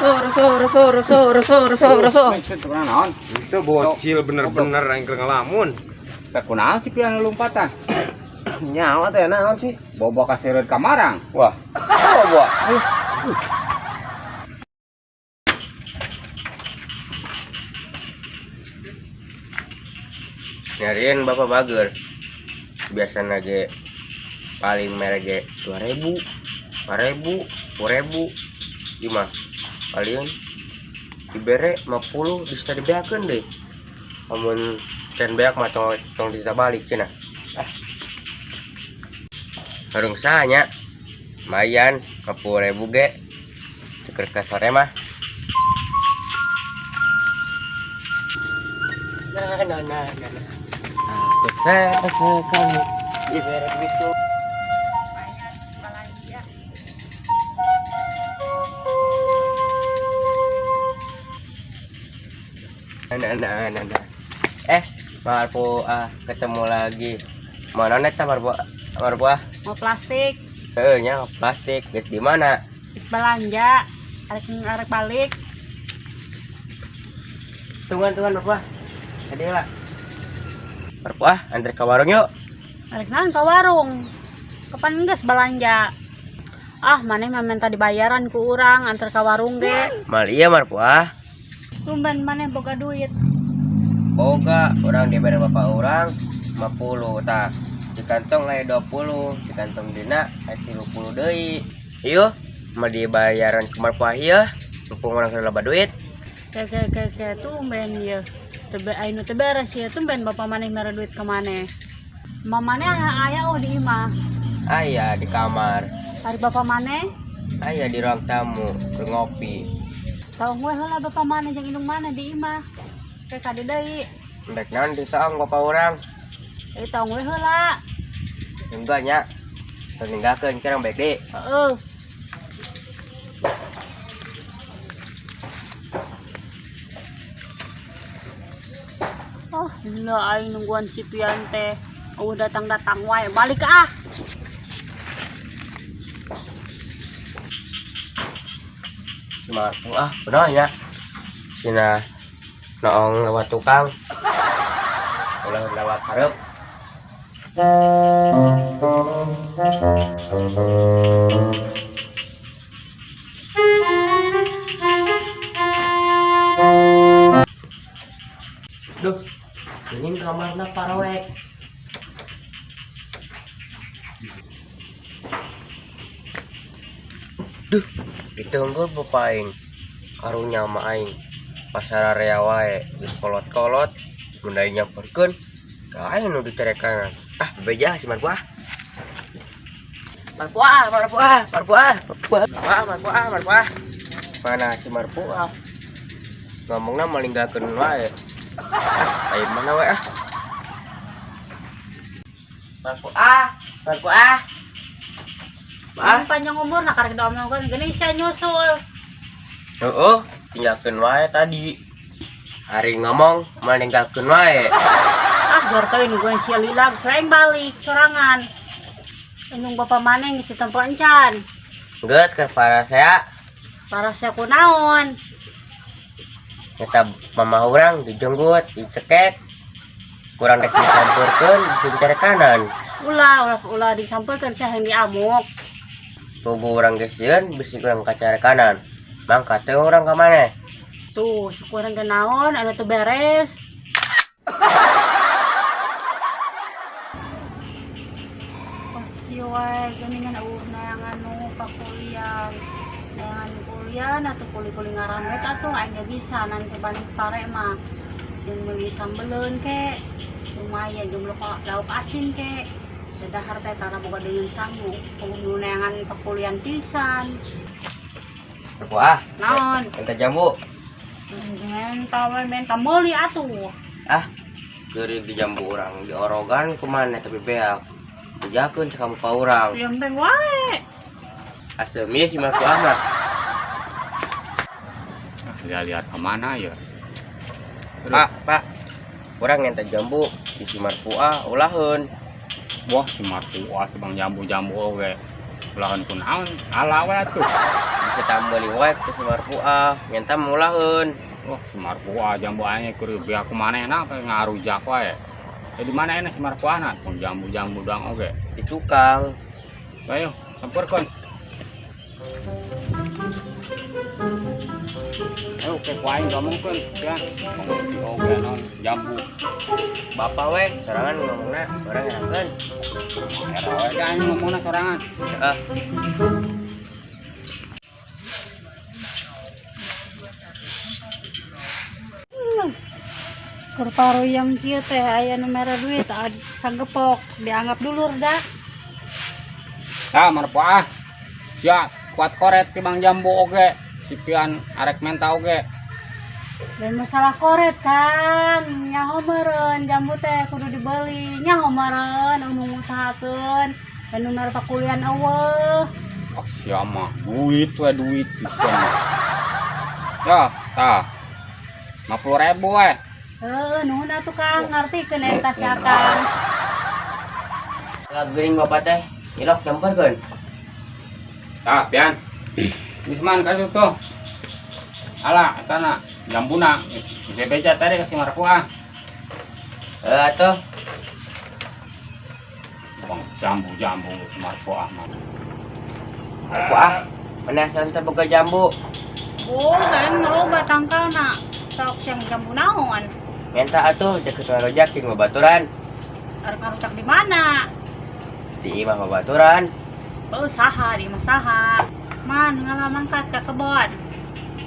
Reso reso reso reso reso reso reso. Naon? Itu bocil bener-bener aing keur ngalamun. Teh kunaon sih pian lompatan? Nyawa teh naon sih? Bobo kaseureut ka marang. Wah. Bobo. Nyariin bapak bager. Biasana ge paling mere ge 2000, 4000, 10.000. Gimana? Paling dibere 50 bisa dibeakeun deui. Amun can beak mah tong tong balik cenah. Ah. Harung saha nya? Lumayan 50.000 ge. Tuker ka sore mah. Nah, nah, nah, nah, nah. Aku sayang sekali dibere duit. Nah, nah, nah, nah. Eh, Marpu, ah, ketemu lagi. Mana neta Marpu? Marpu ah? Mau plastik. Heeh, nya plastik. Geus di mana? Is belanja, arek arek balik. Tungguan, tungguan Marpu ah. Tadi lah. Marpu ah, antar ke warung yuk. Arek naon ka warung? Kapan geus belanja? Ah, maneh mah minta dibayaran ku urang antar ka warung ge. Mal iya Marpu ah. Tumben maneh boga duit. Boga, orang diberi bapak orang 50 tah. Di kantong aya 20, di kantong dina aya 30 deui. Ieu mah dibayaran ku Marpu ah ieu. Mumpung urang loba duit. Ke ke ke ke tumben ieu. Teu anu teu beres ieu, tumben bapak maneh mere duit ka maneh. Mamane aya oh di imah. Aya di kamar. Ari bapak maneh? Aya di ruang tamu, keur ngopi. Tong we heula bapak maneh jeung indung maneh di imah. Ke kadi deui. Rek naon ditaong bapak urang? Eh, tong we heula. Enggak nya. Tong ninggalkeun kirang baik deui. Heeh. Oh, gila aing nungguan si Pian teh. Oh, datang-datang wae. Balik ah. Si Marpu ah, bener ya. Sina noong lewat tukang. Ulah lewat hareup. Duh, ini kamarna parowek. Duh, ditunggu bapak aing. Karunya sama aing. Pasar area wae geus kolot-kolot, mun aing nyamperkeun ka aing nu dicerekanan. Ah, beja si Marpu ah. Marpu ah, Marpu ah, Marpu ah, Marpu ah, Marpu ah, Marpu ah. Mana si Marpu ah? Ngomongna malinggalkeun wae. Ah, aing mana wae ah. Marpu ah, Marpu ah. Ah, panjang umur nak karek diomongkeun geuning sia nyusul. Heeh, tinggalkeun wae tadi. Hari ngomong meninggalkeun wae. Ah, jor teh nungguan sia lila geus aing balik sorangan. Indung bapak maneh geus ditempo encan. Geus keur parasea. Parasea kunaon? Nyata mama urang dijenggut, dicekek. Kurang rek disampurkeun, disincarekanan. Ulah, ulah, ulah disampurkeun sia hayang diamuk. Tunggu urang geus sieun bisi urang kacarekanan. Mangkat teh urang ka maneh? Tuh, cuk urang teh naon anu teu beres. Pas kieu wae geuningan eueuh neangan nu pakuliah. Neangan kuliah atuh kuli-kuli ngaran we atuh aing ge bisa nan coban pare mah. Jeung meuli sambeleun ke. Lumayan jeung lauk asin ke. Dadahar teh tara boga deungeun sangu. Nu neangan pakulian pisan. Wah, naon? Minta jambu. Minta we, minta meuli atuh. Ah, geuring di jambu urang diorogan kumaha tapi beak. Bejakeun cek ka urang. Lempeng wae. Asem ieu si Marpu ah mah. Lihat-lihat ke mana ya? Pak, Pak. Urang minta jambu di si Marpu ah ulaheun. Wah, si Marpu ah tukang jambu-jambu oge. Ulaheun kunaon? Ala we atuh. Kita meuli wae ke si Marfuah, nyanta mulaheun. Wah, si Marfuah jambu aing keur beak kumanehna apa ngarujak wae. Di mana enak si Marfuah na? Tong jambu-jambu doang oge. Di tukang. Ayo, samperkeun. Ayo ke ku aing ngomongkeun, ya. Ngomong di oge naon jambu. Bapak we, sorangan ngomongna, urang ngerakeun. Era we ka aing ngomongna sorangan. Heeh. Keur yang kieu teh aya nu mere duit sagepok dianggap dulur dah. Tah Marfuah. Sia kuat koret tibang jambu oge. Si Pian arek menta oge. Dan masalah koret kan, nyaho meureun jambu teh kudu dibeli, nyaho meureun anu ngusahakeun, dan nu mere pakulian eueuh. Oh, sia mah duit we duit pisan. Ya, tah. 50.000 we. Heuh, nuhun atuh Kang, ngartikeun eta si Akang. Geuning bapak teh, ilok nyamperkeun. Tah, Pian. Geus man ka situ. Alah, eta na jambuna geus bebeja tadi ka si Marfuah. Heuh atuh. Bang jambu-jambu si Marfuah mah. Marfuah, penasaran teh boga jambu. Oh, kan loba tangkalna. Sok siang jambu naon? Minta atuh deket ngarojak jeung babaturan. Arek ngarujak di mana? Di imah babaturan. Oh, saha di imah saha? Man ngalaman ka kebon.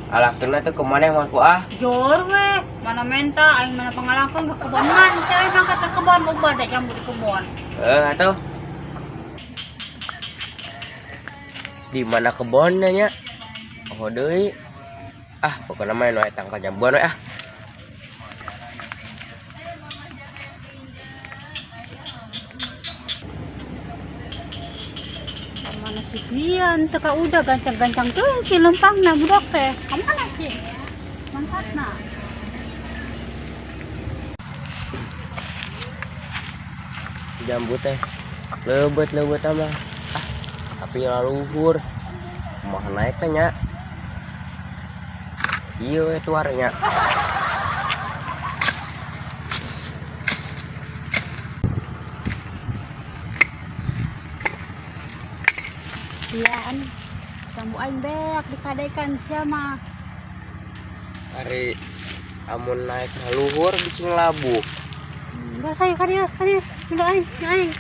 Alah kena tuh kemana Marfuah? Jor we, mana menta aing mana pangalangkon ke kebon man, saya mangkat ke kebon loba da jambu di kebon. Heuh atuh. Di mana kebonnya nya? Oh deui. Ah, pokoknya mah nu aya tangkal jambuan we ah. Mana si Pian teka udah gancang-gancang tuh si lempangna budak teh. Kamana sih? Mangkatna. Jambu teh leubet-leubet mah. Ah, tapi laluhur. Kumaha naik teh nya? Ieu we tuar nya. Pian, jambu aing beak dikadekan sia mah. Ari amun naik ka luhur bicing labuh. Enggak saya ka dieu, ka dieu. Udah aing, aing.